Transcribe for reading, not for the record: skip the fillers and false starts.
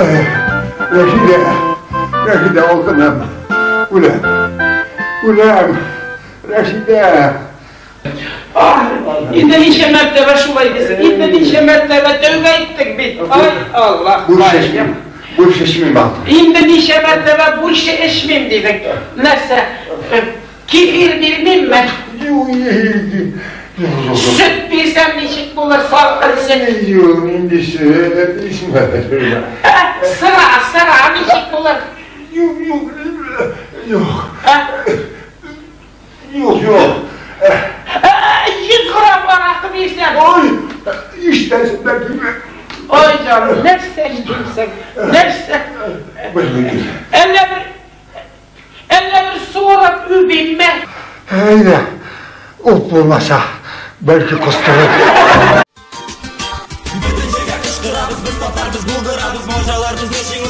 Рәшидә, Рәшидә, алтыным. Үләм. Үләм. Рәшидә. Инде ничә мәртәбә шулай дисең? Инде ничә мәртәбә тәүбә иттек бит. Ай, Аллаһ. Больше эчмим. Больше эчмим, алтын. Инде ничә мәртәбә больше эчмим дидең. Нәрсә? Кефир бирмимме? Сөт бирсәм ничек булыр, салкын сөт? Юк, нинди сөт, эчмә. Сыра, сыра ничек булыр? Юк, юк, юк. Юк, юк. 100 грамм аракы бирсәм. Ой, ишетәсең дә килми. Ой, җаным, нәрсә эчтимсең? Нәрсә? Әллә бер Әллә бер суырып үбимме? Әйдә, үп булмаса, бәлки костырыр. Бөтен җиргә кычкырабыз, без татар, без булдырабыз, марҗалар безне җиңә.